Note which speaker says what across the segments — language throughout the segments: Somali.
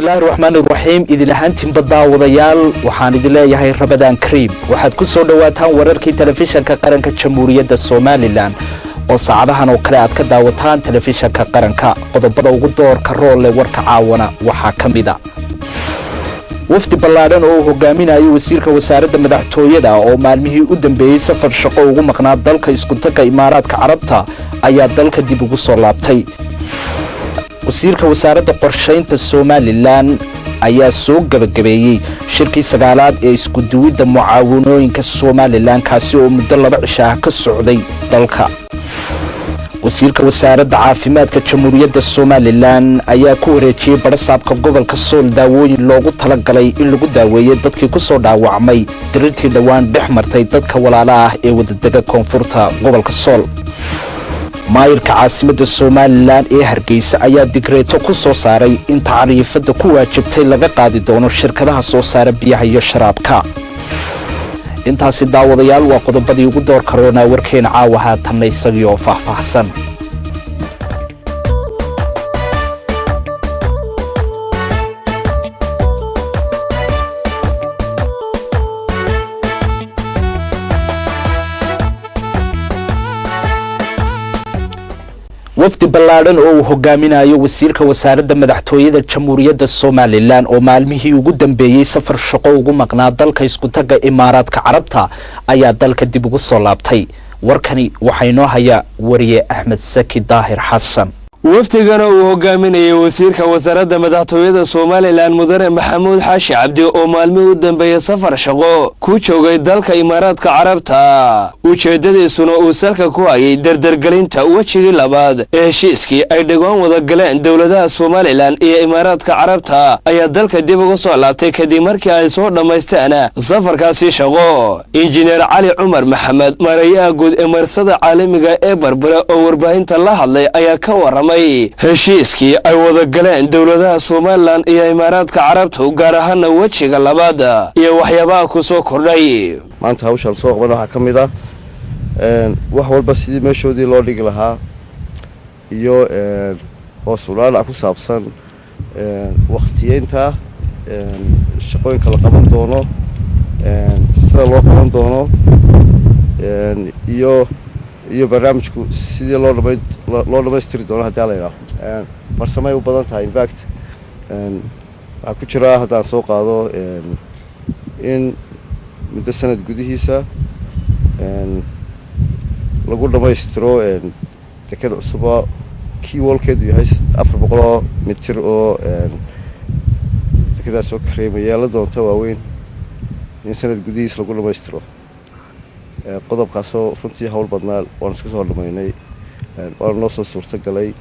Speaker 1: Bismillaahi raxmaani raxiim. Idin ahaantiinba daawadayaal, waxaan idin leeyahay Ramadaan kariim. Waxaad ku soo dhowaataan wararkii Telefishanka Qaranka Jamhuuriyadda Somalilan oo saacadahan oo kale aad ka daawataan Telefishanka Qaranka. Qodobada ugu doorka roolle warka caawana waxaa ka mid a: wafdi ballaadhan oo uu hogaaminayo wasiirka wasaaradda madaxtooyada oo maalmihii u dambeeyey safar shaqo ugu maqnaa dalka Iskutagga Imaaraadka Carabta ayaa dalka dib ugu soo laabtay. Wasiirka wasaaradda qorshaynta Somalilan ayaa soo gebagabeeyey shirkii sagaalaad ee iskuduwidda mucaawanooyinka Somalilan, kaasi oo muddo 2 cisho ah ka socday dalka. Wasiirka wasaaradda caafimaadka Jamhuuriyadda Somalilan ayaa ku wareejiyey badhasaabka gobolka Sool daawooyin loogu talagalay in lagu daaweeyey dadkii ku soo dhaawacmay dirirtii dhowaan dhex martay dadka walaala ah ee wadadega koonfurta gobolka Sool. Maayirka caasimadda Somalilan ee Hargeysa ayaa digreeto ku soo saaray in tacriifadda ku waajibtay laga qaadi doono shirkadaha soo saara biyaha iyo sharaabka. Intaasi, daawadayaal, waa qodobadii ugu door karoonaa warkeena caawa. Haatanna isagii oo faahfaahsan. Wafdi ballaadhan oo uu hogaaminayo wasiirka wasaaradda madaxtooyada Jamhuuriyadda Somalilan oo maalmihii ugu dambeeyey safar shaqo ugu maqnaa dalka Iskutagga Imaaraadka Carabta ayaa dalka dib ugu soo laabtay. Warkani waxaa inoo haya wariye Axmed Saki Daahir Xasan.
Speaker 2: Wafdigana uu hogaaminayay wasiirka wasaaradda madaxtooyada Somalilan, mudane Maxamuud Xaashi Cabdi, oo maalmihii u dambeeyey safar shaqo ku joogay dalka Imaaraadka Carabta, ujeeddadiisuna uu salka ku hayay dardargelinta wejigii labaad ee heshiiskii ay dhowaan wada galeen dowladaha Somalilan iyo Imaaraadka Carabta, ayaa dalka dib uga soo laabtay kadib markii ay soo dhammaysteen safarkaasi shaqo. Injineer Cali Cumar Maxamed, mareeyaha guud ee marsada caalamiga ee Barbara, oo warbaahinta la hadlay ayaa ka waramay heshiiskii ay wada galeen dowladaha Somalilan iyo Imaaraadka Carabtu, gaar ahaana wejiga labaad iyo waxyaabaha ku soo kordhay.
Speaker 3: Maanta hawshaan soo qaban waxaa ka mid ah wax walba sidii meeshoodii loo dhigi lahaa iyo hoos ulaalac ku saabsan wakhtiyeynta shaqooyinka la qaban doono, sida loo qaban doono iyo barnaamijku sidii loo dhamaystiri doono haddii ala yidhaaho. Farsamay u badan tahay. Infact, waxaa ku jira, haddaan soo qaado, in muddo sanad gudihiisa lagu dhammaystiro deked cusuba quay wallkeedu yahay 400 mitir, oo dekedaas oo kareemayaala doonta waaweyn, in sanad gudihiisa lagu dhammaystiro. Qodobkaasoo runtii hawl badnaa waan iska soo dhamaynay, waana noo soo suurto galay.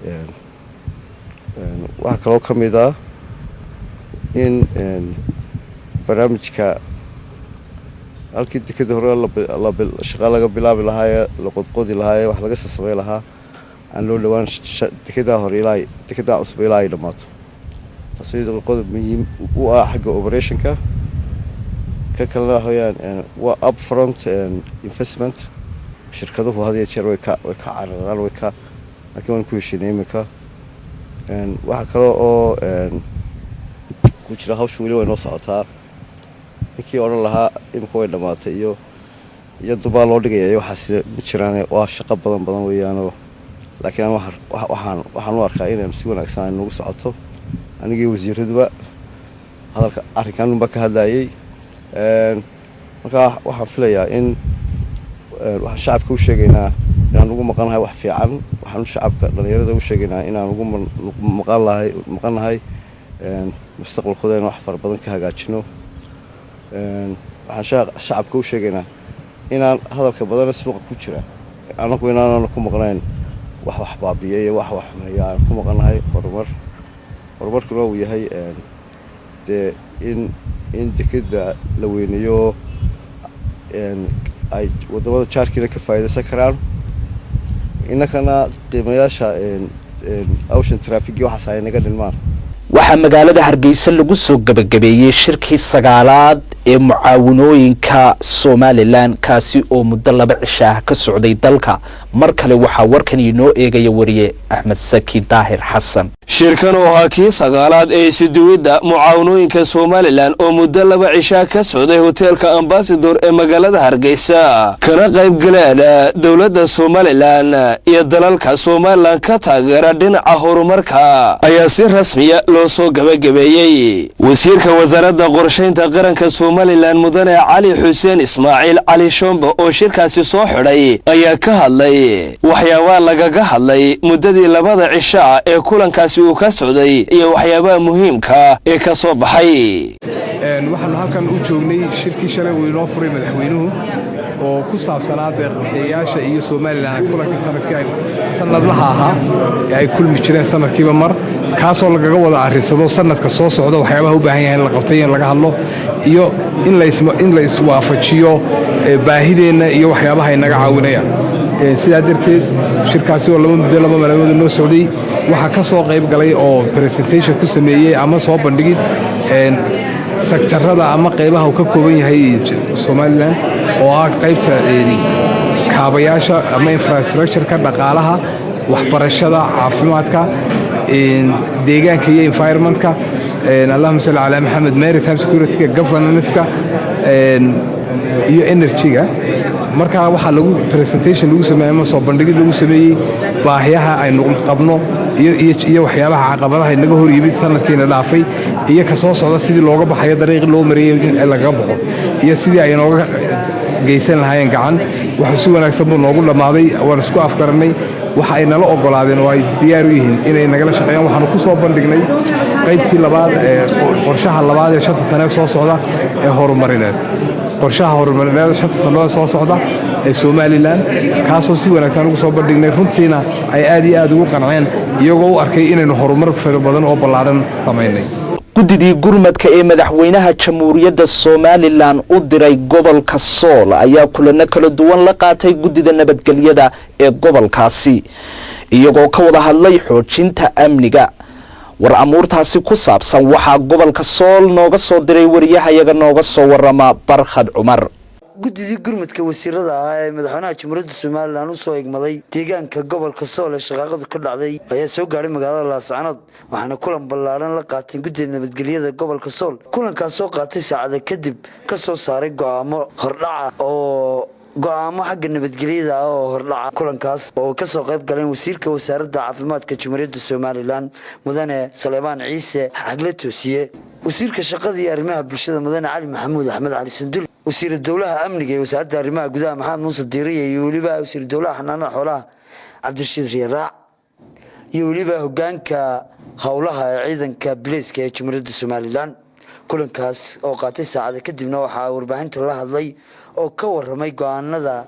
Speaker 3: Waxaa kaloo ka mid ah in barnaamijka halkii dekeda hore shaqa laga bilaabi lahaayee, la qodqodi lahaayee, wax laga sasamey lahaa, aan loo dhawaan dekedaa hore ilaa dekedaa cusub ilaa ay dhammaato. Taas iyadoo qodob muhiim u ah xagga operationka. Ka kalena waxa weeyaan waa upfront investment. Shirkaduhu had iyo jeer way ka cararaan, way ka, laakiin waan ku heshiinay iminka. Waxaa kale oo ku jira, hawsha weli way noo socotaa. Ninkii odhan lahaa iminka way dhammaatay iyo dubaa loo dhigaya iyo waxaas ma jiraan. Waa shaqo badan badan weeyaanoo, laakiin an waxaan u arkaa inaynu si wanaagsan ay nagu socoto. Anigii wasiiraduba hadalka arrinkan unbaa ka hadlayay. Markaa waxaan filayaa in waxaan shacabka u sheegaynaa inaan ugu maqannahay wax fiican. Waxaan shacabka, dhalinyarada u sheegaynaa inaan ugu maqanlahay maqannahay mustaqbalkooda, inaan wax fara badan ka hagaajino. Waxaan shacabka u sheegaynaa inaan hadalka badana suuqa ku jira anagu inaanana ku maqnayn wax baabiya iyo wax xumeeya, aan ku maqannahay horumar. Horumarkuna uu yahay dee in dekeda la weyneeyo, ay wadamada jaarkiina ka faa'iidaysan karaan, innakana qiimayaasha ocean traffic waxaas ay naga dhinmaan.
Speaker 1: Waxaa magaalada Hargeysa lagu soo gebagabeeyey shirkii sagaalaad ee mucaawinooyinka Somalilan, kaasi oo muddo 2 cisho ah ka socday dalka. Mar kale waxaa warkan inoo eegaya wariye Axmed Saki Daahir Xasan.
Speaker 2: Shirkan oo ahaa kii sagaalaad ee isuduwidda mucaawanooyinka Somalilan oo muddo 2 cishaa ka socday hoteelka Ambasador ee magaalada Hargeysa, kana qayb galeen dowladda Somalilan iyo dalalka Somalilan ka taageera dhinaca horumarka, ayaa si rasmiya loo soo gabagabeeyey. Wasiirka wasaaradda qorshaynta qaranka Somalilan, mudane Cali Xuseen Ismaaciil Cali Shombe, oo shirkaasi soo xidhay ayaa ka hadlay waxyaabaha lagaga hadlay muddadii 2da cisho ah ee kulankaasi uu ka socday iyo waxyaabaha muhiimka ee ka soo baxay.
Speaker 4: Waxaanu halkan u joognay shirkii shalay uu inoo furay madaxweynuhu oo ku saabsanaa deeqbixiyayaasha iyo Somalilan, kulankii sanadkii sanadlaha ahaa ee ay kulmi jireen sanadkiiba mar, kaasoo lagaga wada arrinsado sanadka soo socda waxyaabaha u baahan yahay in la qabtay in laga hadlo iyo in la iswaafajiyo baahideenna iyo waxyaabaha ay naga caawinayaan. Sidaa darteed shirkaasi oo laba muddo 2 maalmood noo socday waxaa ka soo qayb galay oo presentation ku sameeyey ama soo bandhigid sektarada ama qaybaha uu ka kooban yahay Somalilan, oo ah qaybta kaabayaasha ama infrastructure-ka, dhaqaalaha, waxbarashada, caafimaadka, deegaanka iyo environmentka, allahuma salli calaa Maxamed, maritime security-ga, governance-ka iyo energy-ga. Marka waxaa lagu presentation lagu sameeyey ama soo bandhigid lagu sameeyey baahiyaha aynu qabno iyo waxyaabaha caqabadaha inaga hor yimid sanadkiina dhaafay iyo ka soo socda, sidii looga baxayo, dariiqi loo mariyey in lagaga baxo iyo sidii ay nooga geysan lahaayeen gacan. Waxa si wanaagsan buu noogu dhammaaday, waan isku afgarannay. Waxa ay nala ogolaadeen oo ay diyaar u yihiin inay nagala shaqeeyaan. Waxaanu ku soo bandhignay qaybtii labaad ee qorshaha labaad ee 5ta sane soo socda ee horumarineed, qorshaha horumarineed 5ta sannadood soo socda ee Somalilan, kaasoo si wanaagsan ugu soo bandhignay. Runtiina ay aad iyo aad ugu qanceen, iyagoo u arkay inaynu horumar fara badan oo ballaadhan samaynay.
Speaker 1: Guddidii gurmadka ee madaxweynaha Jamhuuriyadda Somalilan u diray gobolka Sool ayaa kulano kala duwan la qaatay guddida nabadgelyada ee gobolkaasi, iyagoo ka wada hadlay xoojinta amniga. War amuurtaasi ku saabsan waxaa gobolka Sool nooga soo diray wariyahayaga nooga soo warama, Barkhad Cumar.
Speaker 5: Guddidii gurmadka wasiirada ah ee madaxweynaha Jamhuuriyadda Somalilan usoo igmaday deegaanka gobolka Sool ee shaqaaqadu ka dhacday ayaa soo gaadhay magaalada Laascanood, waxaana kulan ballaaran la qaateen guddida nabadgelyada gobolka Sool. Kulankaas soo qaatay saacada kadib ka soo saaray go'aamo hordhaca oo go'aamo xagga nabadgelyada ah oo hordhaca. Kulankaas oo kasoo qayb galeen wasiirka wasaaradda caafimaadka Jamhuuriyadda Somalilan, mudane Saleebaan Ciise Xagle Toosiye, wasiirka shaqada iyo arrimaha bulshada, mudane Cali Maxamuud Axmed Cali Sandul, wasiira dowlaha amniga ee wasaaradda arrimaha gudaha, Maxamed Muuse Diiriye, iyo weliba wasiir dowlaha xanaanada xoolaha, Cabdirashiid Riyaraac, iyo weliba hogaanka howlaha ee ciidanka bileyska ee Jamhuuriyadda Somalilan. Kulankaas oo qaatay saacada kadibna waxaa warbaahinta la hadlay oo ka waramay go'aanada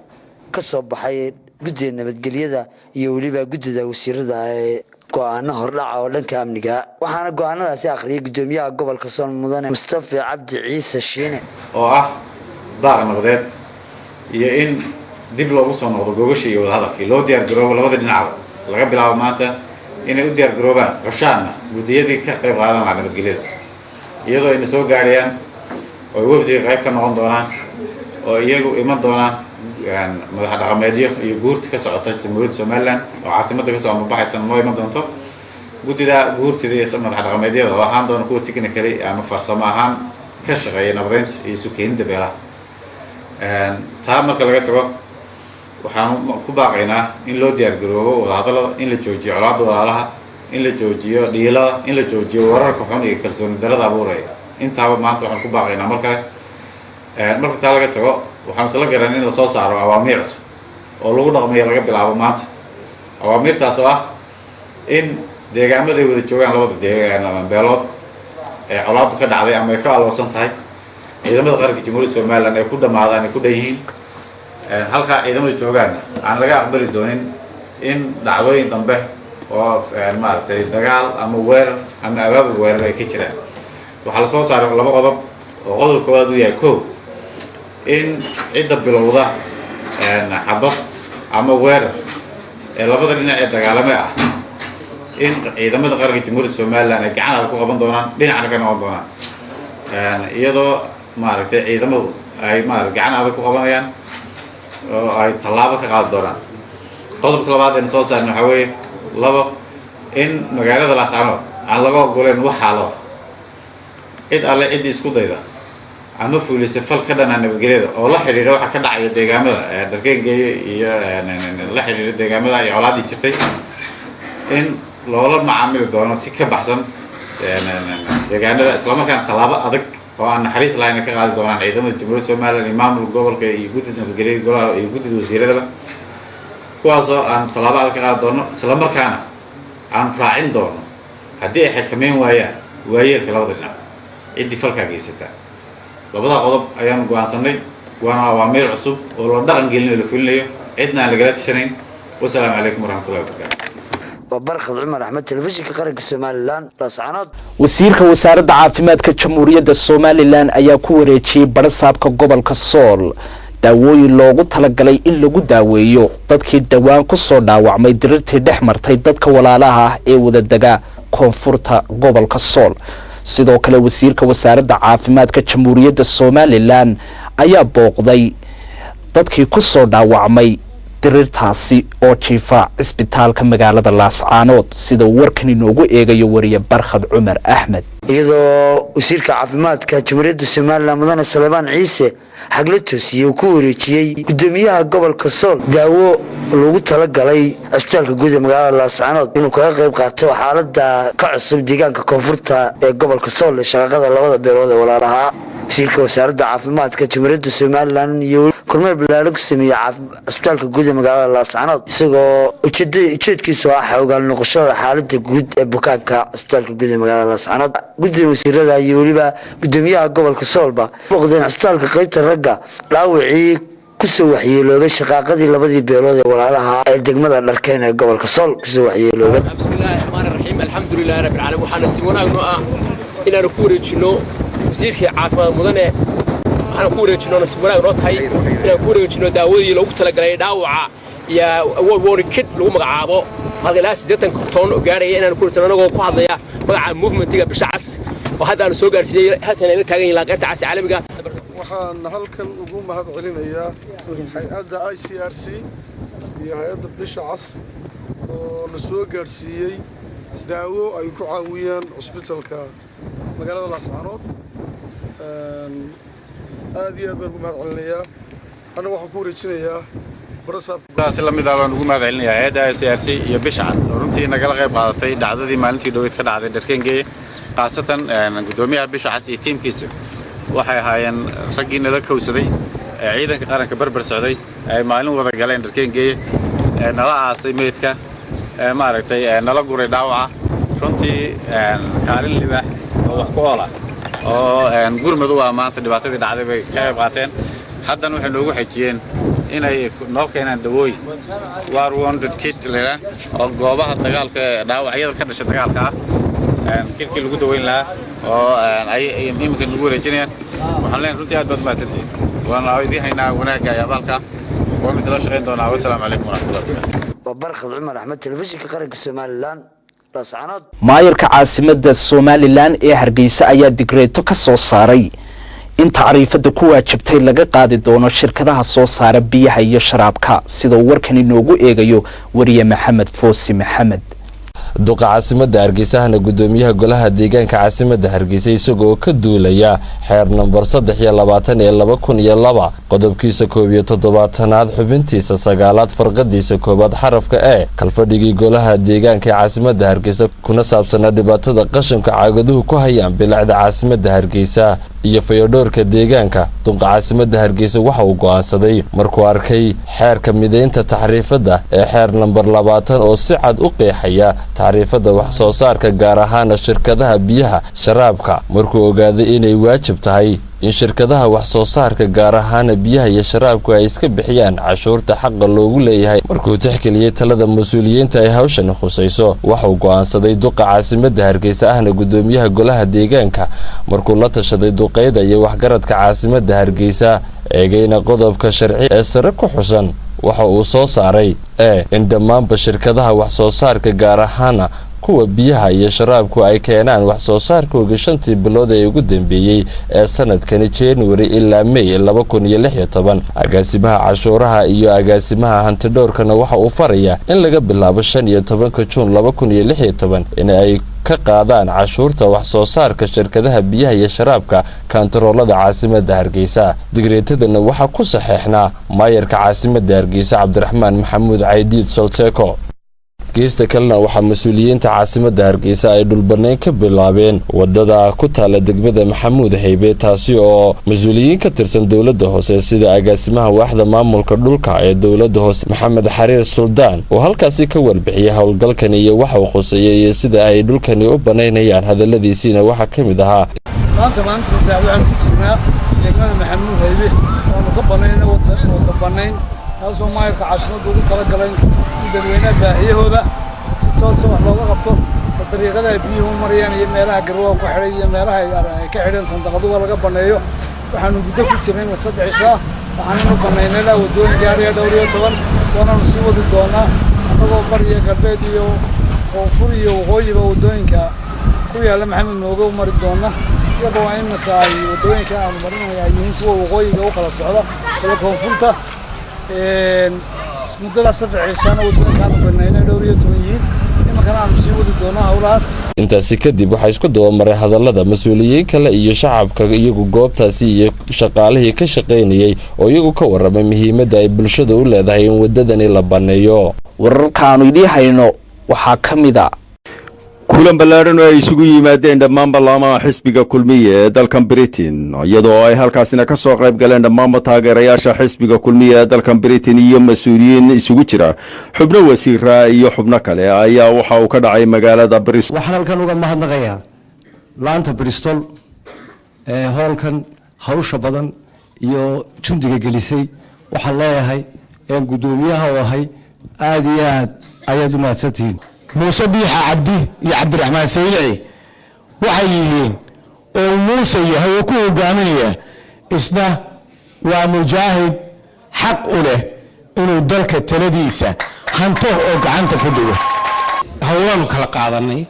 Speaker 5: ka soo baxay guddida nabadgelyada iyo weliba guddida wasiirada ee go'aano hordhaca oo dhanka amniga, waxaana go'aanadaasi akhriyay gudoomiyaha gobolka Sool, mudane Mustafa Cabdi Ciise Shiine.
Speaker 6: Oo ah baaq nabadeed iyo in dib loogu soo noqdo gogasha iyo wadahadalkii, loo diyaar garoobo labada dhinacba laga bilaabo maanta inay u diyaar garoobaan, xushaanna guddiyadii ka qayb qaadan lahaa nabadgelyada, iyadoo ayna soo gaadhayaan oo ay wafdiga qayb ka noqon doonaan oo iyagu iman doonaan madax dhaqameedyo iyo guurti ka socota Jamhuuriyadda Somaliland oo caasimadda kasoo ambabaxaysan noo iman doonto. Guddida guurtida iyo madax dhaqameedyada oo ahaan doona kuwa technically ama farsamo ahaan ka shaqeeya nabadeynta iyo sukeenida beelaha. Taa marka laga tago, waxaan ku baaqaynaa in loo diyaar garoobo wadahadallada, in la joojiyo colaadda walaalaha, in la joojiyo dhiilada, in la joojiyo wararka xun iyo kalsooni darada abuuraya. Intaaba maanta waxaan ku baaqaynaa mar kale. Marka taa laga tago, waxaan isla garan in lasoo saaro awaamiir cusub oo lagu dhaqmayo laga bilaabo maanta. Awaamiirtaas oo ah in deegaamada ay wada joogaan labada deegaan ama beelood ee colaaddu ka dhacday ama ay ka aloosan tahay, ciidamada qaranka Jamhuuriyadda Somaliland ay ku dhamaadaan, ay ku dhan yihiin. Halkaa ciidamada joogaanna aan laga aqbali doonin in dhacdooyin dambe oo maaragtay dagaal ama weerar ama abaabul weerar ay ka jiraan. Waxaa lasoo saaray laba qodob, oo qodobka koowaad uu yahay: ko, in cidda bilowda xabad ama weerar ee labada dhinac ee dagaalame ah in ciidamada qaranka Jamhuuriyadda Somaliland ay gacan adag ku qaban doonaan, dhinacna ka noqon doonaan, iyadoo maaragtay ciidamadu ay maarata gacan adag ku qabanayaan oo ay tallaabo ka qaadi doonaan. Qodobka labaad aynu soo saarna waxaa weeye: labo, In magaalada Laascaanood aan laga ogoleyn wax xaalada, cid alle ciddii isku dayda ama fuulisay fal ka dhanaa nabadgelyada oo la xidhiidha waxa ka dhacaya deegaamada Dharkeengeeye iyo la xidhiidha deegaamada iyo colaadii jirtay, in loola macaamili doono si ka baxsan deegaanada, islamarkaana tallaabo adag oo aan naxariis lahayn ka qaadi doonaan ciidamada Jamhuuriyadda Somaliland iyo maamulka gobolka iyo guddida nabadgelyada golaha iyo guddida wasiiradaba, kuwaasoo aan tallaabo adag ka qaadi doono, islamarkaana aan raacin doono haddii ay xakameyn waayaan waayeelka labada dhinac ciddii falkaa geysata. Labada qodob ayaanu go-aansanay, waana awaamiir cusub oo la dhaqan gelinayo, la fulinayo, cidna aan lagala tashanayn. Wasalaamu calaykum waraxmatullahi wabarakaatu.
Speaker 5: Waa Barkhad Cumar Axmed, Telefishinka Qaranka Somaliland, Laascaanood.
Speaker 1: Wasiirka wasaaradda caafimaadka Jamhuuriyadda Somaliland ayaa ku wareejiyey barasaabka gobolka Sool daawooyin loogu talagalay in lagu daaweeyo dadkii dhowaan ku soo dhaawacmay dirirtii dhex martay dadka walaalaha ah ee wadadega koonfurta gobolka Sool. Sidoo kale wasiirka wasaaradda caafimaadka Jamhuuriyadda Somaliland ayaa booqday dadkii ku soo dhaawacmay dirirtaasi oo jiifa cisbitaalka magaalada Laascaanood, sida uu warkan inoogu eegayo wariye Barkhad Cumar Axmed.
Speaker 5: Iyadoo wasiirka caafimaadka Jamhuuriyadda Somaliland, mudane Salebaan Ciise Xagle Toosiye, uu ku wareejiyey gudoomiyaha gobolka Sool daawo loogu talagalay cisbitaalka guud ee magaalada Laascaanood inuu kaga qayb qaato xaalada ka cusub deegaanka koonfurta ee gobolka Sool ee shaqaqada labada beelood ee walaalahaa. Wasiirka wasaaradda caafimaadka Jamhuuriyadda Somaliland iyo kormeer ballaaran ku sameeyey cisbitaalka guud ee magaalada Laascaanood, isagoo ujeedkiisu ah xoogaal noqoshada xaalada guud ee bukaanka cisbitaalka guud ee magaalada Laascaanood. Guddida wasiirada iyo weliba gudoomiyaha gobolka Soolba booqdeen cisbitaalka qaybta ragga dhaawacii kusoo waxyeeloobay shaqaaqadii labadii beelood ee walaalaha ee degmada Dharkeen ee gobolka Sool kusoo waxyeeloobay.
Speaker 7: Bismillaahi raxmaani raxiim, alxamdulilaahi rabbil caalamiin. Waxaana si wanaag noo ah inaanu ku wareejinno wasiirkii caafimaad mudane, waxaanu ku wareejinno, nasiib wanaag noo tahay inaan ku wareejinno daawadii loogu talagalay dhaawaca iyo award warning kit lagu magacaabo, halka ilaa 80 kartoon oo gaaraya inaan ku wareejinno, anagoo ku hadlaya magaca movementiga Bisha Cas oo hadda aanu soo gaarsiiyey, halkan ay la taagan yihiin Laanqeyrta Cas caalamiga.
Speaker 8: Waxaan halkan ugu mahad celinayaa hay-adda ICRC iyo hay-adda Bisha Cas oo na soo gaadhsiiyey daawo ay ku caawiyaan cusbitalka magaalada Laascaanood. Aad iyo aad baan ugu mahad celinayaa. Anna waxaan ku wareejinayaa barasaab.
Speaker 6: Si lamid ah baan ugu mahad celinayaa hay-adda ICRC iyo Bisha Cas oo runtii nagala qayb qaadatay dhacdadii maalintii dhoweyd ka dhacday Dharkeengeeye. Khaasatan gudoomiyaha Bisha Cas iyo tiimkiisa waxay ahaayeen raggii nala kowsaday ee ciidanka qaranka berber socday, ay maalin wada galeen Dharkeengeeye, ee nala aasay meydka, ee maaragtay nala guray dhaawaca. Runtii kaalin libaax oo wax ku oola oo gurmad u ah maanta dhibaatadii dhacday bay ka qayb qaateen. Haddana waxay noogu xejiyeen inay noo keenaan dawooyin war wounded kit la oo goobaha dagaalka ee dhaawacyada ka dhasha dagaalka ah kitkii lagu daweyn lahaa oo ay iminka nagu wareejinayaan. Waxaan leenahay runtii aad baad mahadsantihiin, waana idiin haynaa wanaagga iyo abaalka, waa mid la shaqayn doonaa. Wasalaamu calaykum waraxmatullahi wabarakatu.
Speaker 5: Waa Barkhad Cumar Axmed, Telefishinka Qaranka Somaliland, Laascaanood.
Speaker 1: Maayarka caasimadda Somaliland ee Hargeysa ayaa digreeto ka soo saaray in tacriifada ku waajibtay laga qaadi doono shirkadaha soo saara biyaha iyo sharaabka, sida uu warkan inoogu eegayo wariye Maxamed Foosi Maxamed.
Speaker 9: Duqa caasimadda Hargeysahana gudoomiyaha golaha deegaanka caasimadda Hargeysa, isagoo ka duulaya xeer nambar 23 ee 2002, qodobkiisa 71aad, xubintiisa sagaalaad, farqadiisa koowaad, xarafka e, kalfadhigii golaha deegaanka ee caasimadda Hargeysa kuna saabsanaa dhibaatada qashinka caagaduhu ku hayaan bilicda caasimadda Hargeysa iyo fayodhoorka deegaanka, duqa caasimadda Hargeysa waxa uu go'aansaday markuu arkay xeerka mideynta taxriifadda ee xeer nambar 20 oo si cad u qeexaya taxriifadda wax soo saarka, gaar ahaana shirkadaha biyaha sharaabka, markuu ogaaday inay waajib tahay in shirkadaha wax soo saarka, gaar ahaana biyaha iyo sharaabku, ay iska bixiyaan cashuurta xaqa loogu leeyahay, markuu tixgeliyey talada mas-uuliyiinta ay hawshan khusayso, waxauu go'aansaday duqa caasimadda Hargeysa ahna gudoomiyaha golaha deegaanka, markuu la tashaday duqeyda iyo waxgaradka caasimadda Hargeysa, eegayna qodobka sharci ee sare ku xusan, waxa uu soo saaray ee in dhammaanba shirkadaha wax soo saarka, gaar ahaana Kuwa biyaha iyo sharaabku ay keenaan wax soo saarkooga 5-tii bilood ee ugu dambeeyey ee sanadkani, January ilaa May 2016. Agaasimaha cashuuraha iyo agaasimaha hantidhowrkana waxa uu farayaa in laga bilaabo 15-ka Juun 2016 in ay ka qaadaan cashuurta wax soo saarka shirkadaha biyaha iyo sharaabka kantaroolada caasimada Hargeysa. Digreetadana waxaa ku saxeexnaa maayarka caasimada Hargeysa, Cabdiraxmaan Maxamuud Caydiid Solteco. Geesta kalena, waxaa mas-uuliyiinta caasimada Hargeysa ay dhulbanayn ka bilaabeen wadada ku taala degmada Maxamuud Haybe, taasi oo mas-uuliyiin ka tirsan dowladda hoose, sida agaasimaha waaxda maamulka dhulka ee dowladda hoose, Maxamed Xariir Suldaan, oo halkaasi ka warbixiyay howlgalkan iyo waxa uu khuseeyay iyo sida ay dhulkani u banaynayaan. Hadaladiisiina waxaa ka mid ahaa:
Speaker 10: Maanta, maalinta saddexaad, waxaan ku jirnaa degmada Maxamuud Haybe oonu ka banayna wadda banayn, taasoo maayarka caasimadda ugu talagalay in dadweynaha baahiyahooda si toosa wax looga qabto, oo dariiqada ay biyuhu u marayaan iyo meelaha garwaha ku xidhay iyo meelaha ay ka xidheen sandaqaduba laga banneeyo. Waxaanu muddo ku jirnay 3 cisho ah, waxaananu bannaynay ilaa waddooyin gaaraya 14, waanaanu sii wadi doonaa, annagoo bari iyo galbeed iyo koonfur iyo waqooyiba waddooyinka ku yaalla Maxamed Mooge u mari doona, iyadoo iminka ay waddooyinka aanu marinaya ay yihiin kuwa waqooyiga u kala socda iyo koonfurta. Muddadaas 3 cishana waddooyinka aanu banaynay 14 yihiin, iminkana aanu sii wadi doonaa howlahaas.
Speaker 9: Intaasi kadib waxaa isku dabamaray hadallada mas-uuliyiin kale iyo shacabka iyagu goobtaasi iyo shaqaalihii ka shaqaynayay, oo iyagu ka waramay muhiimadda ay bulshada u leedahay in waddadani la banneeyo.
Speaker 1: Wararkaanu idiin hayno waxaa ka mid a:
Speaker 11: Kulan ballaadhan oo ay isugu yimaadeen dhammaan ballaamaha xisbiga Kulmiye ee dalkan Britain, iyadoo ay halkaasina ka soo qayb galeen dhammaanba taageerayaasha xisbiga Kulmiye ee dalkan Britain iyo mas-uuliyiin isugu jira xubno wasiira iyo xubno kale, ayaa waxa uu ka dhacay magaalada Bristol.
Speaker 12: Waxaan halkan uga mahadnaqayaa laanta Bristol ee hoolkan hawsha badan iyo jundiga gelisay. Waxaan leeyahay een guddoomiyaha u ahay, aada iyo aad ayaad u mahadsantihiin.
Speaker 13: Muuse Biixa Cabdi iyo Cabdiraxmaan Saylici waxay yihiin oo Muuse yahay oo ku hogaaminaya, isna waa mujaahid xaq u leh inuu dalka taladiisa hanto oo gacanta ku dhigo.
Speaker 14: Howlaanu kala qaadanay,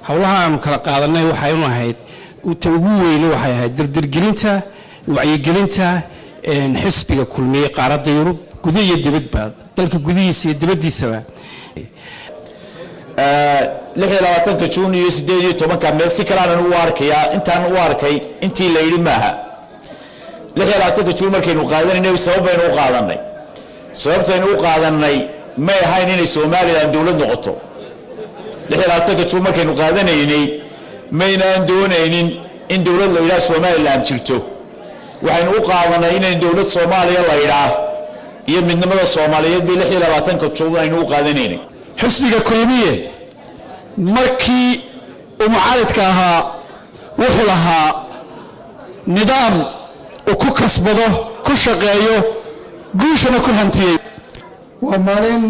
Speaker 14: howlaha aanu kala qaadanay waxaynu ahayd, ta ugu weyne waxay ahayd dardargelinta wacyigelinta xisbiga Kulmiye qaaradda Yurub, guda iyo dibadba, dalka gudihiisa iyo dibaddiisaba.
Speaker 15: 26-ka Juun iyo 18-ka meel si kaleanan u arkayaa, intaan u arkay intii la yidhi maaha. 26-ka Juun markaynu qaadanaynay, sabab baynu u qaadanay. Sababtaynu u qaadanay may ahayn inay Somaliland dowlad noqoto. 26-ka Juun markaynu qaadanaynay, maynaan doonaynin in dowlad la yidhaha Somaliland jirto. Waxaynu u qaadanay inayn dowlad Soomaaliya la yidhaah iyo midnimada Soomaaliyeed bay 26-ka Juun aynu u qaadanaynay.
Speaker 13: Xisbiga Kulmiye markii uu mucaaridka ahaa wuxuu lahaa nidaam uu ku kasbado, ku shaqeeyo, guushana ku hantiyey.
Speaker 8: Waa maalin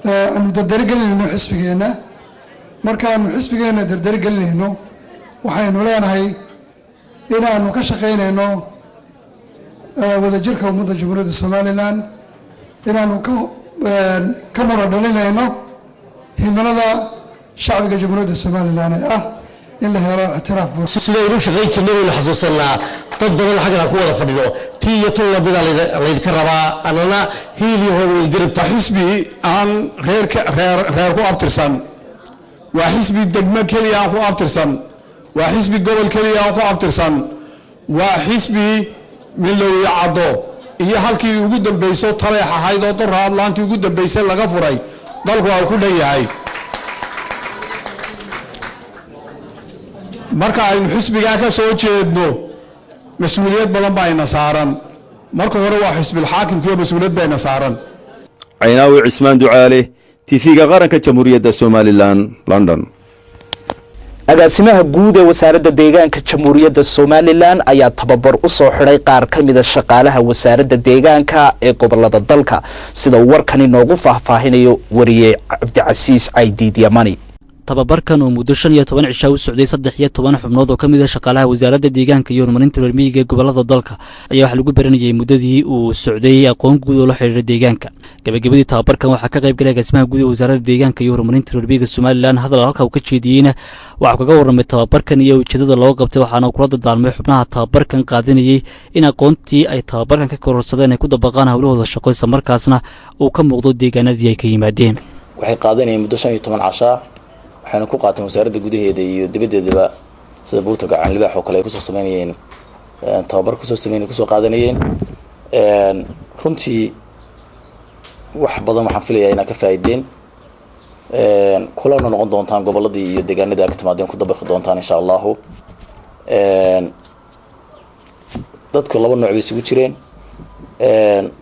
Speaker 8: aanu dardargelinayno xisbigeenna. Markaanu xisbigeenna dardargelinayno, waxaynu leenahay inaanu ka shaqaynayno wadajirka ummadda Jamhuuriyadda Somaliland, inaanu ka marodhalinayno himilada shacbiga Jamhuuriyadda Somaliland ee ah in la helo ictiraaf buux.
Speaker 16: Sidaynu shaqayn jirnay waynu xasuusanaa. Dad badan xaggan aan ku wada fadhino, tii iyo tun lamida laydinka rabaa, annana hiil iyo hoob waygarabta.
Speaker 17: Xisbi aan reerka reer reer ku abtirsan, waa xisbi degmo keliya aan ku abtirsan, waa xisbi gobol keliya aan ku abtirsan, waa xisbi Milowiyo Caddo iyo halkii ugu dambayso Taleex ahayd oo Dorra laantii ugu dambaysay laga furay, dalku waa ku dhan yahay. Marka aynu xisbigaa ka soo jeedno, mas-uuliyad badan baa ina saaran. Marka hore waa xisbilxaakimkii oo mas-uuliyad baa ina saaran.
Speaker 11: Caynaawi Cismaan Ducaale, TV-ga Qaranka Jamhuuriyadda Somaliland, London.
Speaker 1: Agaasimaha guud ee Wasaaradda Deegaanka Jamhuuriyadda Somaliland ayaa tababar u soo xidhay qaar ka mida shaqaalaha Wasaaradda Deegaanka ee gobolada dalka, sida uu warkani noogu faahfaahinayo wariye Cabdicasiis Caydiid Yamani.
Speaker 18: Tababarkan oo muddo 15 cishaa u socday 13 xubnood oo ka mid ah shaqaalaha wasaaradda deegaanka iyo horumarinta reer miyiga ee gobolada dalka ayaa waxaa lagu baranayay muddadii uu socday aqoon guud oo la xidhiidha deegaanka. Gabagabadii tababarkan waxaa ka qayb galay agaasimaha guud ee wasaaradda deegaanka iyo horumarinta reer miyiga Somalilan. Hadal halka uu ka jeediyeyna waxaa kaga warramay tababarkan iyo ujeedada loo qabtay, waxaana kula dardaarmay xubnaha tababarkan qaadanayay in aqoontii ay tababarkan ka kororsadeen ay ku dabaqaan howlahooda shaqo, isla markaasna uu ka muuqdo deegaanadii ay ka yimaadeen.
Speaker 19: Waxay qaadanayeen muddo 15 cashaa, waxayna ku qaateen wasaaradda gudaheeda iyo dibaddeedaba, sida buurta Gacan Libaax oo kale ay kusoo sameynayeen tababar, kusoo sameynay, kusoo qaadanayeen. Runtii wax badan waxaan filayaa inaad ka faa'iideen, kulana noqon doontaan gobolladii iyo deegaanadii aad ka timaadeen, ku dabaqi doontaan insha Allahu. Dadku laba nooc bay isugu jireen: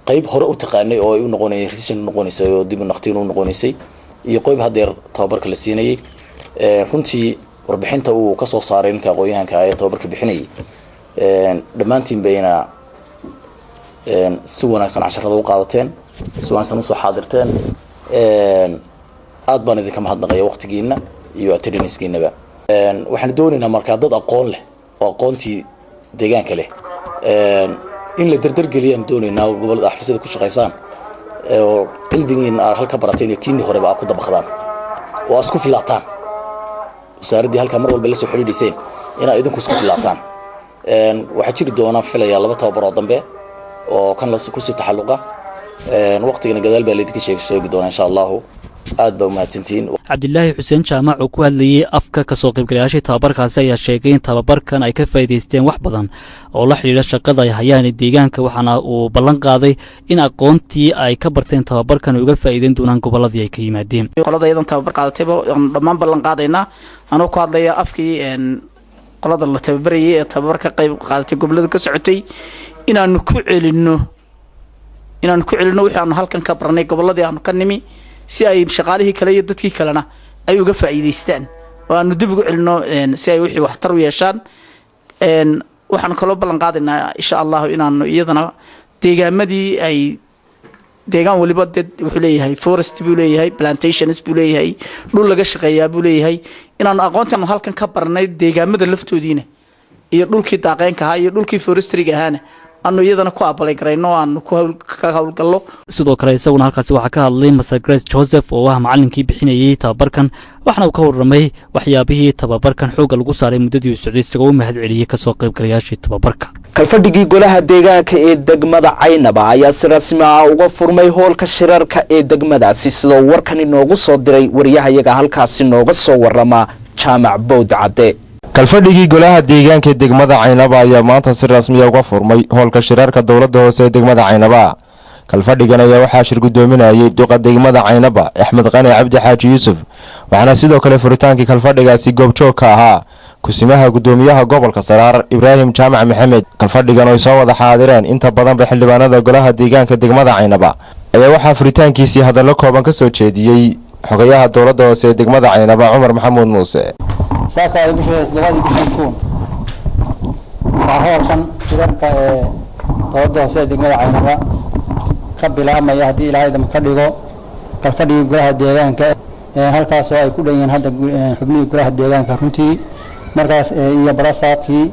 Speaker 19: qeyb hore u taqaanay oo ay u noqonayeen revision u noqonaysay oo dib u naqtiin u noqonaysay, iyo qeyb haddeer tababarka la siinayay. Runtii warbixinta uu kasoo saaray ninka aqoon-yahanka ee tababarka bixinayay, dhammaantiin bayna si wanaagsan casharada u qaadateen, si wanaagsan usoo xaadirteen. Aad baan idinka mahadnaqaya waqtigiina iyo attendancekiinaba. Waxaan doonaynaa markaa dad aqoon leh oo aqoontii deegaanka leh in la dardargeliyaan doonaynaa, gobolada xafiisyada ku shaqaysaan oo cilmigiina aad halka barateen iyo kiinii horeba aad ku dabaqdaan oo aad isku filaataan. Wasaaraddii halkaa mar walba la soo xidhiidhiseen inaad idinku isku filaataan. Waxaa jiri doonaa filayaa laba tababaroo dambe oo kan kusii taxalluqa. Waqtigana gadaal baa laydinka sheegi doonaa insha Allahu. Aad baa umahadsantihiin.
Speaker 18: Cabdilaahi Xuseen Jaamac oo ku hadlayey afka kasoo qaybgalayaashii tababarkaasi ayaa sheegay in tababarkan ay ka faa'iidaysteen wax badan oo la xidhiidha shaqada ay hayaan deegaanka, waxaana uu ballan qaaday in aqoontii ay ka barteen tababarkan ay uga faa'iideyn doonaan gobolladii ay ka yimaadeen.
Speaker 20: Qolada iyadan tababar qaadatayba waan dhammaan ballan qaadaynaa, anoo ku hadlaya afkii qolada la tababarayay ee tababar ka qayb qaadatay gobollada ka socotay, inaanu ku celinno wixii aanu halkan ka baranay gobolladii aanu ka nimi, si ay shaqaalihii kale iyo dadkii kalena ay uga faa'iidaystaan oo aanu dib ugu celino, si ay wixii waxtar u yeeshaan. Waxaanu kaloo ballan qaadaynaa insha Allahu inaanu iyadana deegaamadii ay deegaan waliba dee wuxuu leeyahay forest buu leeyahay, plantations buu leeyahay, dhul laga shaqeeyaa buu leeyahay, inaanu aqoontaanu halkan ka baranay deegaamada laftoodiina iyo dhulkii daaqeenka ahaa iyo dhulkii forestryga ahaana aanu iyadana ku apply garayno, aanu ku ka howlgallo.
Speaker 18: Sidoo kale isaguna halkaasi waxaa ka hadlay Master Grace Joseph oo ah macallinkii bixinayey tababarkan, waxaana uu ka warramay waxyaabihii tababarkan xoogga lagu saaray muddadii uu socday, isagoo u mahad celiyey kasoo qaybgalayaashii tababarka.
Speaker 1: Kalfadhigii golaha deegaanka ee degmada Caynaba ayaa si rasmi ah uga furmay hoolka shirarka ee degmadaasi, sidoo warkan inoogu soo diray wariyahayaga halkaasi nooga soo warama, Jaamac Bowd Cadde.
Speaker 21: Kalfadhigii golaha deegaanka ee degmada Caynaba ayaa maanta si rasmiya uga furmay hoolka shirarka dowladda hoose ee degmada Caynaba. Kalfadhigan ayaa waxaa shir guddoominayay duqa degmada Caynaba, Axmed Qani Cabdi Xaaji Yuusuf, waxaana sidoo kale furitaankii kalfadhigaasi goobjoog ka ahaa kusimaha guddoomiyaha gobolka Saraar, Ibraahim Jaamac Maxamed. Kalfadhigan oy soo wada xaadireen inta badanba xildhibaanada golaha deegaanka degmada Caynaba ayaa waxaa furitaankiisii hadallo kooban ka soo jeediyey xogayaha dowladda hoose ee degmada Caynaba, Cumar Maxamuud Muuse.
Speaker 22: Saaka ay bishii 7-dii bishii Juun waxaa hoolkan shirarka ee dowladda hoose ee degmada Caynaba ka bilaabmaya, haddii Ilaahay dama ka dhigo, kalfadhigii golaha deegaanka, halkaasoo ay ku dhan yihiin hadda xubnihii golaha deegaanka runtii markaas iyo barasaabkii,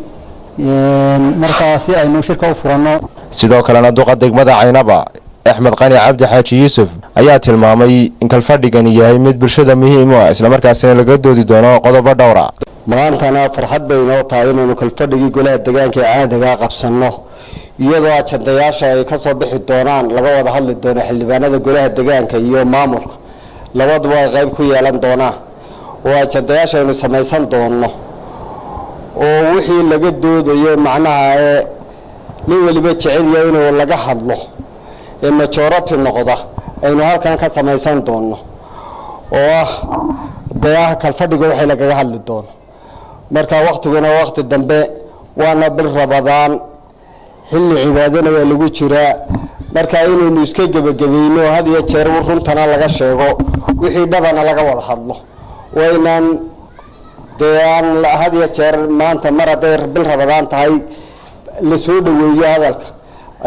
Speaker 22: markaas si aynu shirka u furanno.
Speaker 21: Sidoo kalena duqa degmada Caynaba, Axmed Qani Cabdi Xaaji Yuusuf, ayaa tilmaamay in kalfadhigani yahay mid bulshada muhiim u ah, islamarkaasina laga doodi doono qodobo dhowra.
Speaker 23: Maantana farxad bay inoo tahay inaynu kalfadhigii golaha deegaanka ee caadigaa qabsanno, iyadoo ajandayaasha ay kasoo bixi doonaan laga wada hadli doono, xildhibaanada golaha deegaanka iyo maamulka labaduba ay qayb ku yeelan doonaan, oo ajandayaasha aynu samaysan doonno oo wixii laga doodayo macnaha ee nin waliba jecel yahay inuu laga hadlo ee majority noqda aynu halkan ka samaysan doonno, oo ah beaha kalfadhiga wixii lagaga hadli doono. Marka waktiguna wakti dambe, waana bil Rabadaan, xilli cibaadana waa lagu jiraa. Marka inaynu iska gebagabayno, had iyo jeer runtana laga sheego, wixii dhabana laga wada hadlo, waynaan dee aan had iyo jeer maanta mar hadday bil Rabadaan tahay la soo dhaweeyo hadalka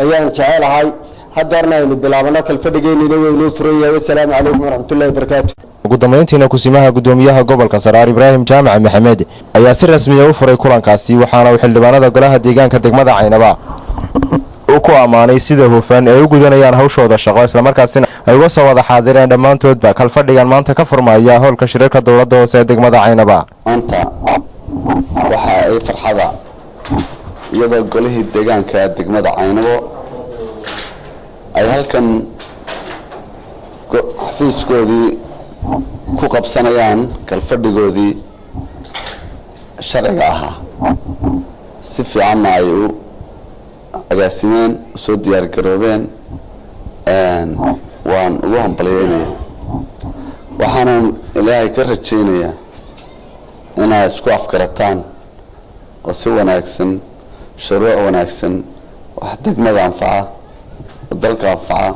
Speaker 23: ayaan jecelahay. Haddeerna aynu bilaabano kalfadhigeynina waynoo furan yahay. Wasalaamu calaykum waraxmatullahi wabarakaatu.
Speaker 21: Ugu dambeyntiina, kusimaha gudoomiyaha gobolka Saraar, Ibraahim Jaamac Maxamed, ayaa si rasmiya u furay kulankaasi, waxaana uu xildhibaanada golaha deegaanka degmada Caynaba uu ku ammaanay sida hufan ay u gudanayaan hawshooda shaqo, islamarkaasina ay uga soo wada xaadireen dhammaantoodba kalfadhigan maanta ka furmaya howlka shirarka dowladda hoose ee degmada Caynaba.
Speaker 2: Maanta waxa ay farxada iyadoo golihii deegaanka degmada Caynabo ay halkan xafiiskoodii ku qabsanayaan kalfadhigoodii sharciga ahaa, si fiicanna ay u agaasimeen, usoo diyaar garoobeen, waan ugu hambalyeynaya. Waxaanan Ilaahay ka rajaynayaa inaad isku afgarataan oo si wanaagsan, shuruuc wanaagsan, wax degmada anfaca oo dalka anfaca,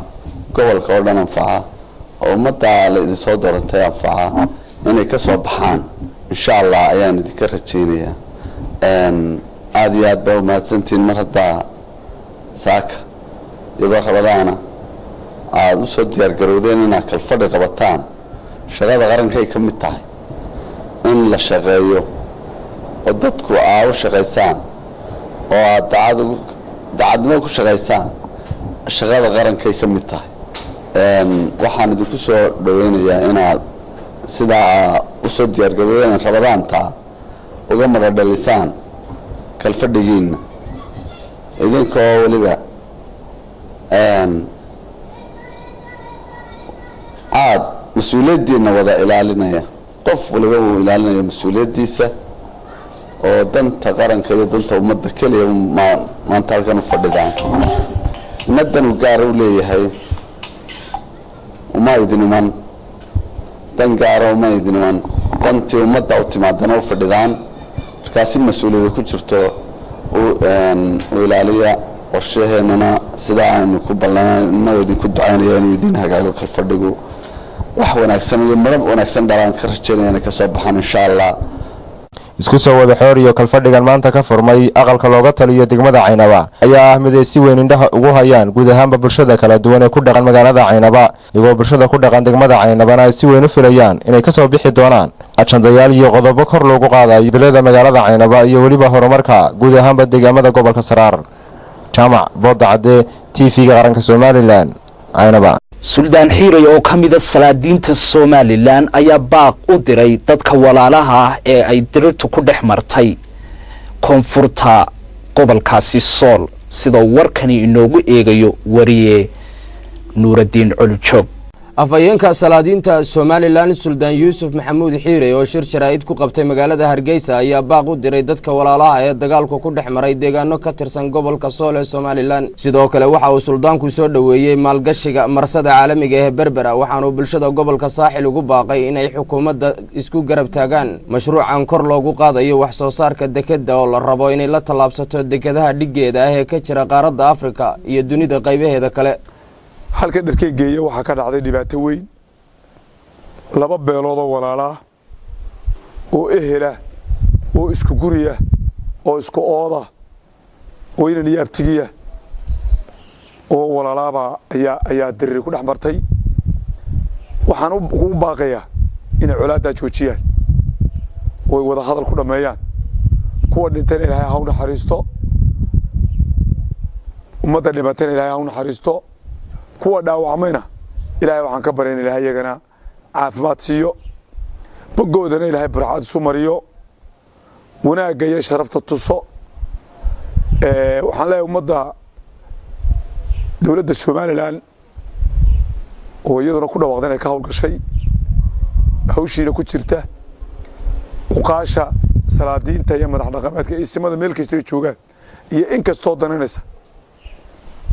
Speaker 2: gobolka oo dhan anfaca oo ummadda la idinsoo doorantay anfaca inay ka soo baxaan, insha Allah, ayaan idinka rajaynayaa. Aada iyo aad baa umahadsantihiin mar haddaa saaka iyadoo rabadaana aada usoo diyaar garowdeen inaad kalfadhi qabataan. Shaqada qarankay ka mid tahay in la shaqeeyo oo dadku aa u shaqaysaan oo aad daacad daacadnimo ku shaqaysaan, shaqada qarankay ka mid tahay. Waxaan idinku soo dhaweynayaa inaad sidaa usoo diyaargarowdeen rabadaantaa uga madhadhalisaan kalfadhigiina, idinkoo weliba aada mas-uuliyaddiina wada ilaalinaya. Qof waliba uu ilaalinaya mas-uuliyaddiisa oo danta qaranka iyo danta ummadda keliya maanta halkan u fadhidaan. Ummaddan uu gaara u leeyahay uma idin iman, dan gaara uma idin iman, dantii ummadda u timaadana u fadhidaan. Markaasi mas-uuliyada ku jirto u ilaaliya. Qorshaheenana sidaa aynu ku ballanno, idinku ducaynaya inuu idin hagaago kalfadhigu, wax wanaagsan iyo midhab wanaagsan dhalaan ka rajaynaya inay kasoo baxaan, insha Allah.
Speaker 21: Isku soo wada xooriyo, kalfadhigan maanta ka furmay aqalka looga taliyo degmada Caynaba ayaa ah mid ay si weyn indhaha ugu hayaan guud ahaanba bulshada kala duwan ee ku dhaqan magaalada Caynaba, iyagoo bulshada ku dhaqan degmada Caynabana ay si weyn u filayaan inay kasoo bixi doonaan ajandayaal iyo qodobo kor loogu qaadayo bilada magaalada Caynaba iyo weliba horumarka guud ahaanba deegaamada gobolka Saraar. Jaamac Booda Cadde, TV-ga Qaranka Somaliland, Caynaba.
Speaker 1: Suldaan Xiiray oo ka mida salaadiinta Somaliland ayaa baaq u diray dadka walaalaha ah ee ay dirirtu ku dhex martay koonfurta gobolkaasi Sool, sidoo warkani inoogu eegayo wariye Nuuraddiin Colijoog.
Speaker 3: Afhayeenka salaadiinta Somaliland, Suldaan Yuusuf Maxamuud Xiirey, oo shir jaraa'id ku qabtay magaalada Hargeysa, ayaa baaq u diray dadka walaalaha ee dagaalku ku dhex maray deegaano ka tirsan gobolka Sool ee Somaliland. Sidoo kale waxa uu suldaanku soo dhoweeyey maalgashiga marsada caalamiga ee Berbera, waxaanuu bulshada gobolka Saaxil ugu baaqay inay xukuumadda isku garab taagaan mashruucan kor loogu qaadayo wax soo saarka dekeda, oo la rabo inay la tallaabsato dekadaha dhiggeeda ah ee ka jira qaaradda Afrika iyo dunida qaybaheeda kale.
Speaker 4: Halka Dharkey Geeya waxaa ka dhacday dhibaato weyn. Laba beeloodoo walaalaa oo ehela oo isku guriya oo isku ooda oo inan iyo abtigiya oo walaalaabaa ayaa diriri ku dhex martay. Waxaan ugu baaqayaa inay colaaddaa joojiyaan oo ay wada hadal ku dhammeeyaan. Kuwa dhintayna Ilaahay ha u naxariisto, ummadda dhimatayna Ilaahay ha u naxariisto, kuwa dhaawacmayna Ilaahay waxaan ka baryayn Ilahay iyagana caafimaad siiyo, bogoodana Ilaahay barxaad isu mariyo, wanaagga iyo sharafta tuso. Waxaan leeyahay ummadda, dowladda Somaliland oo iyaduna ku dhawaaqda inay ka howlgashay, hawshiina ku jirta, cuqaasha, salaadiinta iyo madax dhaqameedka, isimada meel kastoo ay joogaan iyo in kastoo danaynaysa,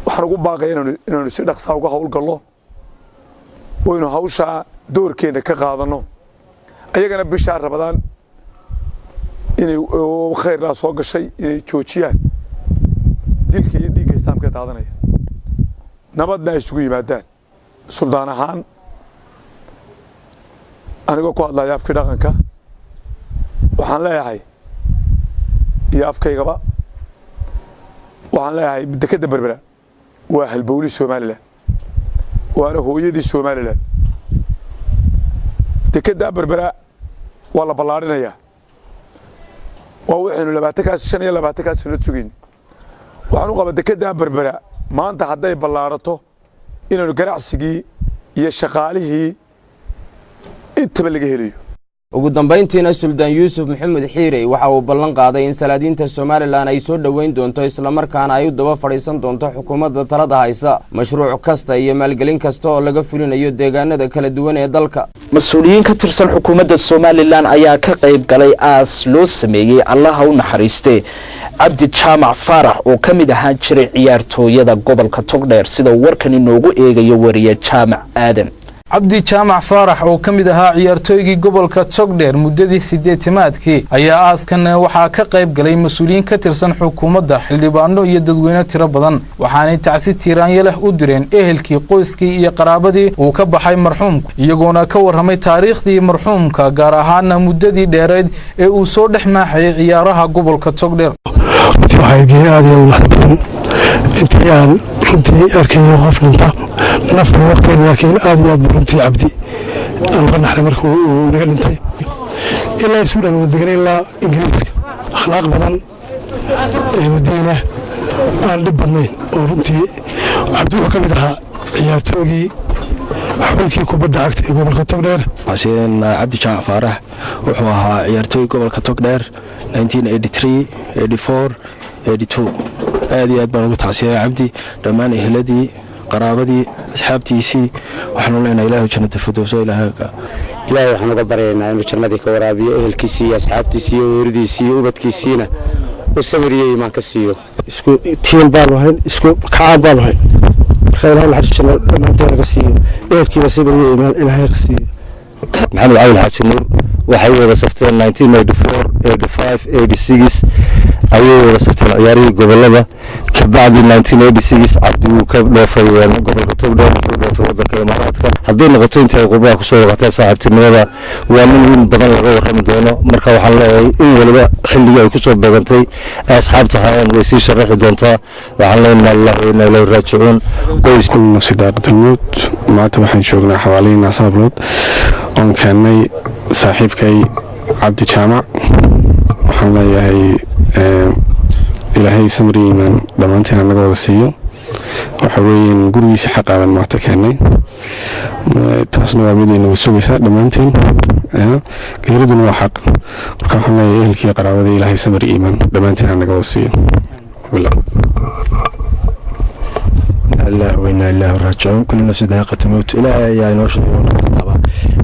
Speaker 4: waxaan ugu baaqaya inaanu si dhaqsaa uga howlgallo waynu hawshaa doorkeenna ka qaadanno. Ayagana bishaa Rabadaan inay khayrlaa soo gashay inay joojiyaan dilka iyo dhiigga Islaamka daadanaya, nabadna ay isugu yimaadaan. Suldaan ahaan, anigoo ku hadlaya afkii dhaqanka, waxaan leeyahay iyo afkaygaba waxaan leeyahay dekedda Berbera waa halbowli Somaliland, waana hooyadii Somaliland. Dekeddaa Berbera waa la ballaarinayaa. Waa waxaynu 20-kaas, 25-kaas sano sugayna. Waxaan u qabaa dekeddaa Berbera maanta hadday ballaarato inaynu ganacsigii iyo shaqaalihii intaba laga helayo.
Speaker 3: Ugu dambayntiina, Suldaan Yuusuf Maxamed Xiirey waxa uu ballan qaaday in salaadiinta Somalilan ay soo dhoweyn doonto, islamarkaana ay u daba fadhiisan doonto xukuumadda talada haysa mashruuc kasta iyo maalgelin kasta oo laga fulinayo deegaanada kala duwan ee dalka.
Speaker 1: Mas-uuliyiin ka tirsan xukuumadda Somalilan ayaa ka qayb galay aas loo sameeyey, Allaha u naxariiste, Cabdi Jaamac Faarax oo ka mid ahaan jiray ciyaartooyada gobolka Togdheer, sida uu warkan inoogu eegayo wariye Jaamac Aadan.
Speaker 5: Cabdi Jaamac Faarax oo ka mid ahaa ciyaartooygii gobolka Togdheer muddadii 80-aadkii ayaa aaskan waxaa ka qayb galay mas-uuliyiin ka tirsan xukuumadda, xildhibaano iyo dadweyne tiro badan. Waxaanay tacsi tiiraanyo leh u direen ehelkii, qoyskii iyo qaraabadii uu ka baxay marxuumku, iyagoona ka warramay taariikhdii marxuumka, gaar ahaana muddadii dheereed ee uu soo dhex maaxayay ciyaaraha gobolka Togdheer.
Speaker 6: Runtii waxay geeri aad iyo u naxdin badan intii aan runtii arkayo qof dhinta nafna waqtigan, laakiin aad iyo aad buu runtii Cabdi aan uga naxday markii uu naga dhintay. Ilaa Suudhan wada deganay, ilaa Ingiriiska, akhlaaq badan, ehludiina, aan dhib badnayn oo runtii Cabdi wuxuu ka mid ahaa ciyaartoogii xulkii kubadda cagta ee gobolka Togdheer.
Speaker 7: Xuseen Cabdi Jaamac Faarax wuxuu ahaa ciyaartooy gobolka Togdheer 1983, 84, 82. Aad iyo aad baan ugu tacsiyaya Cabdi, dhammaan eheladii, qaraabadii, asxaabtiisii. Waxaanu leenahay Ilaahu jannata firdowso Ilaahay.
Speaker 24: Ilaahay waxaan uga baryaynaa inuu jannadii ka waraabiyo, ehelkiisii iyo asxaabtiisii iyo weeradiisii iyo ubadkiisiina uu samir iyo iimaan ka siiyo.
Speaker 6: Isku tiim baanu ahayn, isku kacaan baanu ahayn. Marka Ilahay naxariis janno dhammaanteen naga siiyo, ehelkiina samir iyo iimaan Ilaahay ka siiyo.
Speaker 2: Maxamed Cawil Xaaji Nuur waxay wada safteen 1984, 85, 86 ayay wada safteen ciyaarihii gobolada. Kabacdi 1986 Cabdi wuu ka dhoofay gobolka Togdheer, wuxuu dhoofay wadanka Imaaraadka. Hadday noqoto intay ay qurbaha kusoo waqateen saaxiibtinimada, waa nin in badan laga warrami doono. Marka waxaan leeyahay in waliba xilligii ay kusoo beegantay ay asxaabta ahaayeen way sii sharaxi doontaa. Waxaan leeyahay inna lillahi wa inna ilayhi raajicuun. Qoys
Speaker 25: كل نفس ذائقة الموت. Maanta waxaan joognaa xawaalihii Naasahablood oon keennay saaxiibkay Cabdi Jaamac. Waxaan leeyahay Ilaahay samri iimaan dhammaantiin naga wada siiyo. Waxa weeyaan gurigiisa xaqaadan maanta keennay, taasna waa mid ayna sugaysaa dhammaantiin. Geeriduna waa xaq. Marka waxaan leeyahay ehelkii, qaraabada, Ilaahay samri iimaan dhammaantiin naga wada siiyo.
Speaker 7: Lillahi wa inna ilaahi raajicuun. Kullu nafsin daa'iqatu mawt. Ilaahay ayaa inoo sheegay oo kastaba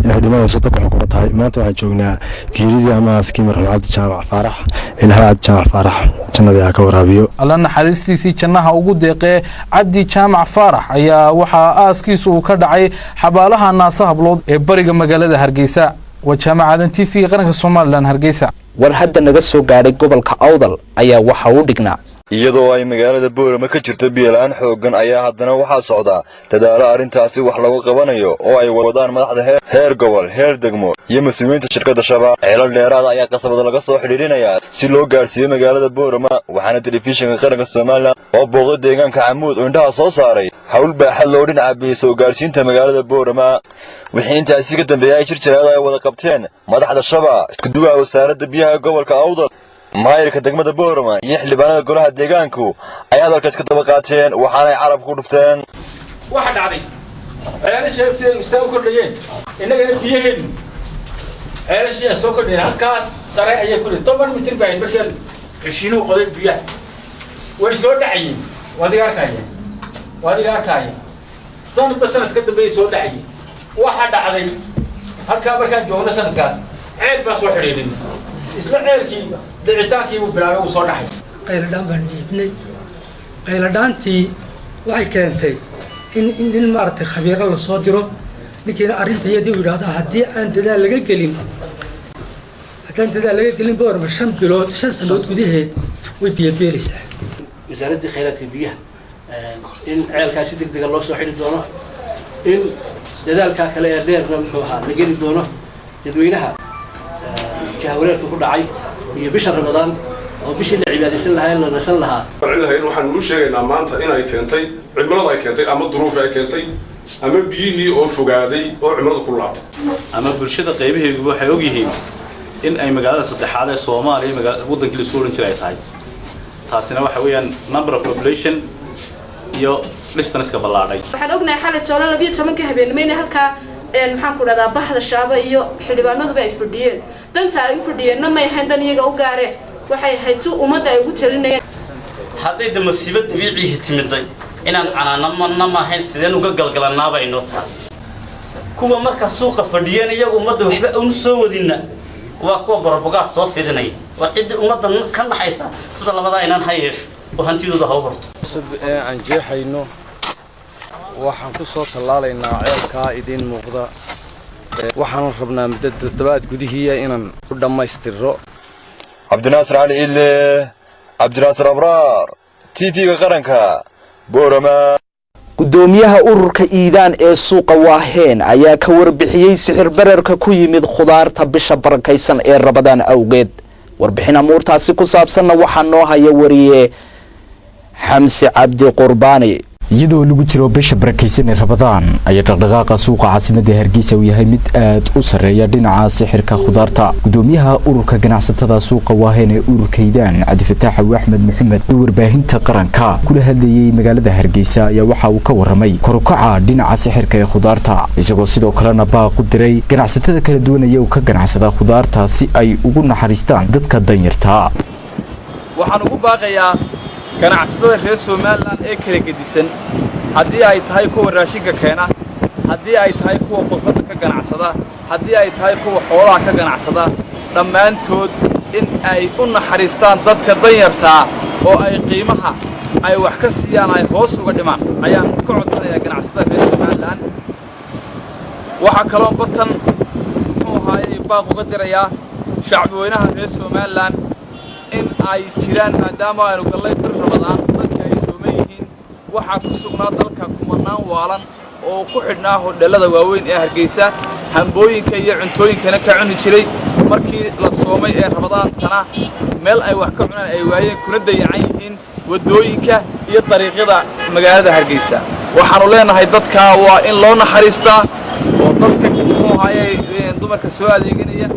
Speaker 7: inay dhimanayso, dadka xukuma tahay. Maanta waxaan joognaa geeridii ama aaskii marxuum Cabdi Jaamac Faarax. Ilaahay Cabdi Jaamac Faarax jannadii ha ka waraabiyo.
Speaker 5: Alla naxariistiisii jannaha ugu deeqee, Cabdi Jaamac Faarax ayaa waxaa aaskiisu uu ka dhacay xabaalaha Naasa Hablood ee bariga magaalada Hargeysa. Waa Jaamac Aadan, TV Qaranka Somalilan, Hargeysa.
Speaker 1: War hadda naga soo gaadhay gobolka Awdal ayaa waxa uu dhignaa:
Speaker 26: Iyadoo ay magaalada Boorama ka jirto biyola-aan xooggan ayaa haddana waxaa socda dadaalo arrintaasi wax lagu qabanayo oo ay wadaan madaxda heer gobol, heer degmo iyo mas-uuliyiinta shirkadda Shabaab. Ceelal dheeraada ayaa qasabada laga soo xidhiidhinayaa si loo gaadhsiiyo magaalada Boorama, waxaana telefishinka Qaranka Somalilan oo booqda deegaanka Camuud oo indhaha soo saaray hawl baaxad loo dhinaca biyo soo gaadhsiinta magaalada Boorama. Wixii intaasi ka dambeeyay ay shir jaraa'id ay wada qabteen madaxda Shaba, iskuduwaha wasaaradda biyaha gobolka Awdal, maayirka degmada Boorama iyo xildhibaanada golaha deegaanku ay hadalkaas ka daba qaateen, waxaanay carabka ku dhufteen.
Speaker 27: Waxa dhacday ceelasha siday ustaa u kordhayeen, innagana biyaheennu ceelashii ay soo kordhayeen halkaas sare ayay ku 10 mitir baa markaan xushiinuhu qoday, biyaha way soo dhacayeen. Waadiga arkaya, waadiga arkaya, sanadba sanad ka dambeeyay soo dhacayeen. Waxa dhacday halkaa markaan joogno sanadkaas ceel baa soo xidhiidhin, isla ceelkii dhicitaankii buu bilaabay, uu soo dhacay.
Speaker 28: Qayladhaan baan dhiibnay. Qayladhaantii waxay keentay in maaragtay khabiiro lasoo diro. Ninkiina arrinta iyadii uu yidhaahdo haddii aan dadaal laga gelin, haddaan dadaal laga gelin, Boorama 5 bilood, 5 sanood gudaheed way biyobeelaysaa.
Speaker 29: Wasaaraddii khayraadka biyaha in ceelkaas si deg dega loo soo xidhi doono, in dadaalkaa kale ee dheerna muxuu ahaa la geli doono. Dadweynaha jahawareerka ku dhacay iyo bisha Ramadaan oo bishii la cibaadaysan lahaa, la nasan lahaa.
Speaker 30: Lahayn waxaan u sheegaynaa maanta inay keentay cimilada ay keentay ama duruufi ay keentay.
Speaker 8: Ama biyihii oo fogaaday oo cimiladu ku laabtay.
Speaker 9: Ama bulshada qaybaheeduba waxay ogyihiin in ay magaalada saddexaad ee Soomaaliya waddankii la isku odhan jiray ay tahay. Taasina waxa weeyaan number of population iyo distance-ka ballaadhay.
Speaker 10: Waxaan ognahay xalay toole 12-ka habeenimo inay halkaa, maxaan ku dhahdaa, baxda Shaaba iyo xildhibaanaduba ay fadhiyeen. Danta ay u fadhiyeenna may ahayn dan iyaga u gaareen, waxay ahayd si ummadda ay ugu talinayeen.
Speaker 12: Hadday de masiibo dabiicihi timiday, inaan canaanamana maahayn, sideen uga galgalannaaba inoo tahay. Kuwa markaa suuqa fadhiyeen iyagu ummadda waxba unu soo wadinna waa kuwa borobogaad soo fidinaya. Waa ciddii ummadda ka naxaysa sida labadaa inaan ha yeesho oo hantidooda ha u horto.
Speaker 13: Cusub ee aan jeexayno waxaan ku soo tallaalaynaa ceelkaa idiin muuqda. Waxaan rabnaa muddo toddobaad gudihiiya inaan ku dhammaystirro.
Speaker 26: Cabdinaasir Cali Ile, Cabdinaasir Abraar, TV-ga Qaranka, Boorama.
Speaker 1: Gudoomiyaha ururka Iidaan ee suuqa Waaheen ayaa ka warbixiyey sixir bararka ku yimid khudaarta bisha barakaysan ee Rabadaan awgeed. Warbixin amuurtaasi ku saabsanna waxaa noo haya wariye Xamsi Cabdi Qurbaani.
Speaker 14: Iyadoo lagu jiro bisha barakaysan ee Rabadaan ayaa dhaqdhaqaaqa suuqa caasimadda Hargeysa uu yahay mid aad u sarreeya dhinaca sixirka khudaarta. Gudoomiyaha ururka ganacsatada suuqa Waaheen ee ururka Iidaan, Cabdifataax Axmed Maxamed, oo warbaahinta qaranka kula hadlayay magaalada Hargeysa, ayaa waxa uu ka waramay kor u kaca dhinaca sixirka ee khudaarta, isagoo sidoo kalena baaq u diray ganacsatada kala duwan ee ka ganacsada khudaarta si ay ugu naxariistaan dadka danyarta.
Speaker 15: Waxaan ugu baaqayaa ganacsatada reer Somaliland ee kala gedisan, haddii ay tahay kuwa raashinka keena, haddii ay tahay kuwa khudradda ka ganacsada, haddii ay tahay kuwa xoolaha ka ganacsada, dhammaantood in ay u naxariistaan dadka danyartaa oo ay qiimaha ay wax ka siiyaan ay hoos uga dhimaan ayaan ka codsanayaa ganacsatada reer Somaliland. Waxaa kaloo bartan, muxuu ahaayey, baaq uga dirayaa shacbi weynaha reer Somaliland in ay jiraan, maadaama aynu gallay bir Rabadaan, dadka ay sooman yihiin. Waxaa ku sugnaa dalka kumanaan waalan oo ku xidhnaa hodheellada waaweyn ee Hargeysa, hambooyinka iyo cuntooyinkana ka cuni jiray. Markii la soomay ee Rabadaantana meel ay wax ka cunaan ay waayeen, kuna dayacan yihiin waddooyinka iyo dariiqyada magaalada Hargeysa. Waxaannu leenahay dadkaa waa in loo naxariistaa oo dadka, muxuu ahaayey, dumarka soo adeeganaya,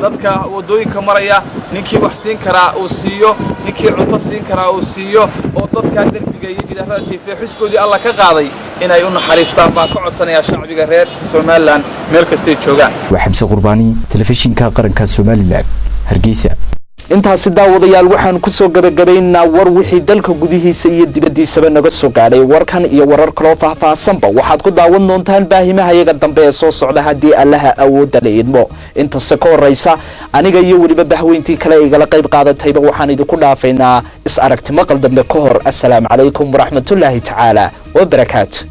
Speaker 15: dadka waddooyinka maraya, ninkii wax siin karaa uu siiyo, ninkii cunto siin karaa uu siiyo, oo dadkaa derbiga iyo gidaarada jiifay xuskoodii Alla ka qaaday inay u naxariistaan baan ka codsanayaa shacbiga reer Somaliland meel kastay joogaan.
Speaker 14: Waa Xamse Qurbaani, Telefishinka Qaranka Somaliland, Hargeysa.
Speaker 1: Intaasi, daawadayaal, waxaan kusoo gabagabaynaa war wixii dalka gudihiisa iyo dibaddiisaba naga soo gaadhay. Warkan iyo warar kaloo faahfaahsanba waxaad ku daawan doontaan baahimahayaga dambe ee soo socda, haddii Allaha awoodda la idmo. Intase ka horaysa, aniga iyo weliba bahweyntii kale igala qayb qaadatayba waxaan idinku dhaafaynaa is aragti maqal dambe ka hor. Assalaamu calaykum waraxmatullaahi tacaala wabarakaatu.